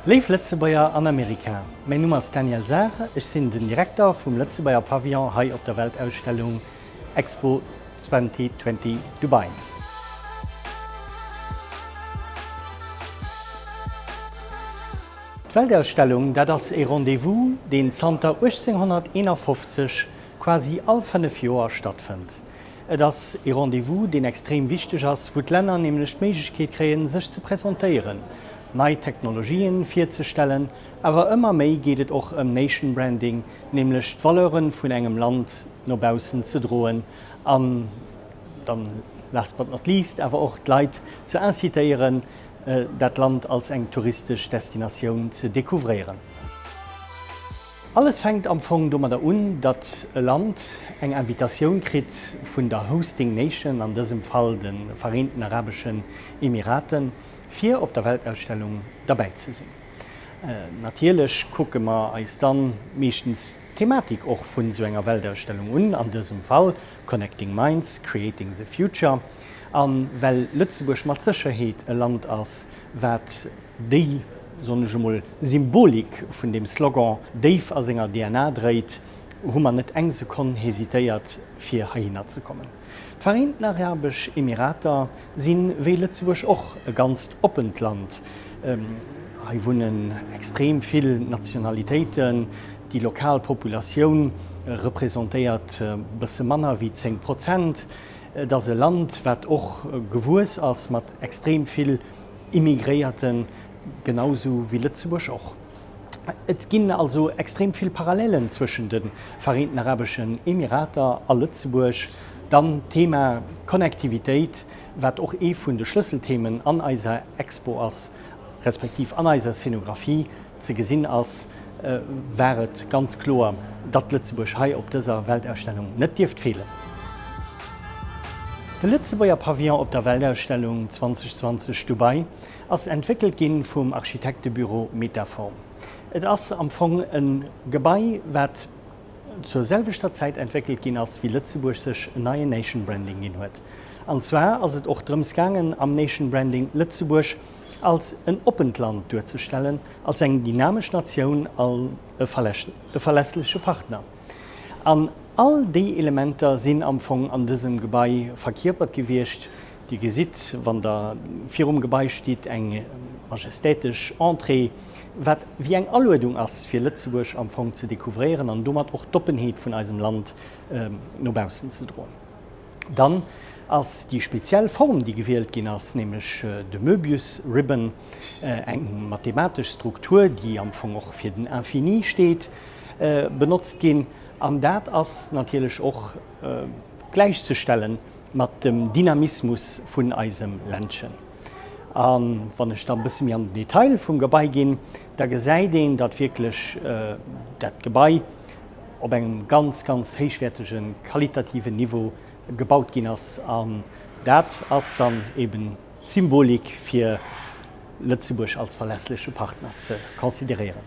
Léif Lëtzebuerger an Amerika, mäin Numm ass Daniel Sahr, ech sinn den Direkter vum Lëtzebuerger Pavillon hei op der Weltausstellung Expo 2020 Dubai. D'Weltausstellung, dat ass ee Rendez-vous, deen zanter 1851 quasi all 5 Joer stattfënnt. Et ass ee Rendez-vous, deen extrem wichteg ass, wou d'Länner nämlech d'Méiglechkeet kréien, sech ze presentéieren, nei Technologien virzestellen, awer ëmmer méi geet et och ëm Nation Branding, nämlech d'Valeure vun engem Land no baussen ze droen an dann, last but not least, awer och d'Leit ze incitéieren, dat Land als eng touristesch Destinatioun ze decouvréieren. Alles fänkt am Fong domadder un, datt e Land eng Invitatioun kritt vun der Hosting Nation, an dësem Fall de Vereenten Arabeschen Emiraten, fir op der Weltausstellung derbäi ze sinn. Natierlech kucke mer eis dann meeschtens d'Thematik och vun esou enger Weltausstellung un, an dësem Fall Connecting Minds, Creating the Future. A well Lëtzebuerg mat Sécherheet e Land ass, wat déi, soen ech emol, Symbolik vun deem Slogan déif a senger DNA dréit, hu mer net eng Sekonn hesitéiert, fir heihinner ze kommen. D'Vereenten Arabesch Emirater si wéi Lëtzebuerg och e ganzt oppent Land. Hei wunnen extrem vill Nationalitéiten. Déi lokal Populatioun representéiert e bësse manner wéi 10 Prozent. Et ass e Land, wat och gewuess ass mat extrem vill Immigréierten, genau sou wéi Lëtzebuerg och. Et ginn also extrem vill Parallelen zwëschen de Vereenten Arabeschen Emirater a Lëtzebuerg. Dann d'Thema Connectivitéit, wat och ee vun de Schlësselthemen an eiser Expo ass, respektiv an eiser Scenographie ze gesinn ass, war et ganz kloer, datt Lëtzebuerg hei op dëser Weltausstellung net dierft feelen. De Lëtzebuerger Pavillon op der Weltausstellung 2020 Dubai ass entwéckelt gi vum Architektebüro Metaform. Et ass am Fong e Gebai, wat zur selwechter Zäit entwéckelt ginn ass, wéi Lëtzebuerg sech en neien Nation Branding ginn huet. An zwar ass et och drëms gaangen, am Nation Branding Lëtzebuerg als en oppent Land duerzestellen, als eng dynamesch Natioun an e verlässleche Partner. An all déi Elementer sinn am Fong an dësem Gebai verkierpert gewiescht. Dir gesitt, wann Der virum Gebai stitt, eng majestätesch Entrée, wat wéi eng Aluedung ass, fir Lëtzebuerg am Fong ze découvréieren an domat och d'Oppenheet vun eisem Land no baussen ze droen. Dann ass déi speziell Form, déi gewielt ginn ass, nämlech de Möbius Ribbon, eng mathematesch Struktur, déi am Fong och fir den Infini steet, benotzt ginn. An dat ass natierlech och gläichzestelle mat dem Dynamismus vun eisem Ländchen. A wann ech da e bësse méi an den Detail vum Gebai ginn, da gesäit een, datt wierklech dat Gebai op engem ganz, ganz héichwäertege qualitativen Niveau gebaut ginn ass. An dat ass dann eben d'Symbolik, fir Lëtzebuerg als verlässleche Partner ze consideréieren.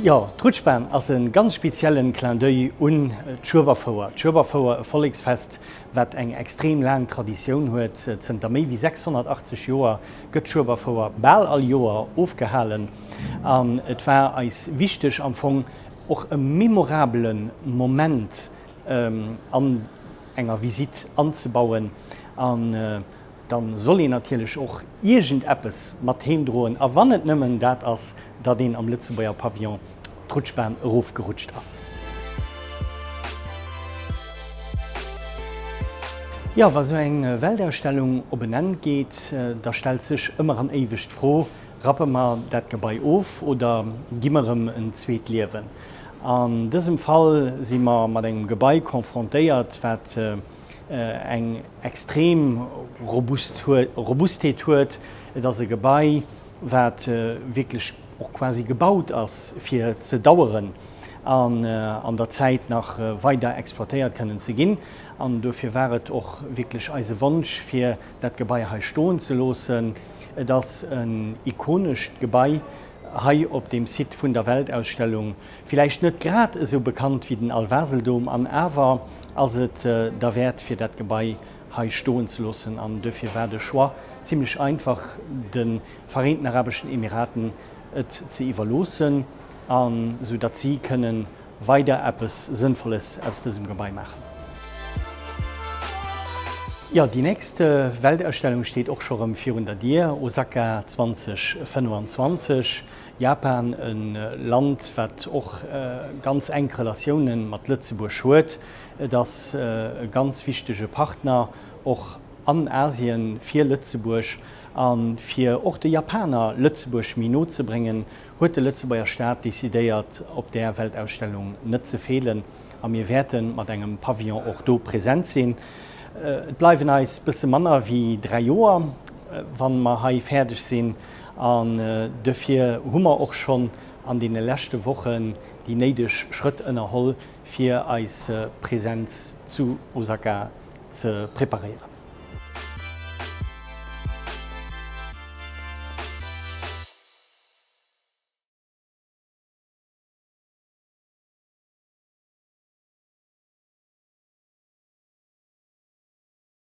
Jo, d'Rutschbahn ass e ganz speziellen Clin d'oeil un d'Schueberfouer. D'Schueberfouer, e Volleksfest, wat eng extrem laang Traditioun huet. Zënter méi wéi 680 Joer gëtt d'Schueberfouer bal all Joer ofgehalen. An et war eis wichteg am Fong och e memorabele Moment an enger Visitt anzebauen. An Dann soll een natierlech och iergend eppes mat heem droen, a wann et nëmmen dat ass, datt een am Lëtzebuerger Pavillon d'Rutschbahn erofgerutscht ass. Jo, wa sou eng Weltausstellung op en Enn geet, da stellt sech ëmmer an éiweg d'Fro, Rappe mer dat Gebai of oder gi mer em en zweet Liewen? An dësem Fall si mer mat engem Gebai confrontéiert, wat eng extrem Robustheet huet. Et ass e Gebai, wat wierklech och quasi gebaut ass, fir ze daueren an an der Zäit nach weider exploitéiert kënnen ze ginn. An dofir war et och wierklech eise Wonsch, fir dat Gebai hei stoen ze loossen. Et ass en ikonescht Gebai. hei op deem Site vun der Weltausstellung. Villäicht net grad esou bekannt wéi den Al-Wasel-Dom, an awer ass et derwäert fir dat Gebai hei stoen ze loossen an duerfir war de Choix zimlech einfach de Vereenten Arabeschen Emiraten et ze iwwerloossen an esou datt si kënnen weider eppes Sënnvolles aus dësem Gebai maachen. Jo, déi nächst Weltausstellung steet och scho rëm virun der Dier, Osaka 2025. Japan, e Land, wat och ganz enk Relatioune mat Lëtzebuerg huet. Et ass e ganz wichtege Partner och an Asien fir Lëtzebuerg. A fir och de Japaner Lëtzebuerg méi no ze bréngen, huet de Lëtzebuerger Staat decidéiert, op där Weltausstellung net ze feelen. A mir wäerte mat engem Pavillon och do present sinn. Et bleiwen eis bësse manner wéi 3 Joer, wa mer hei fäerdeg sinn. An duerfir hu mer och schonn an deene leschte Wochen déi néideg Schrëtt ënnerholl, fir eis Presenz zu Osaka ze preparéieren.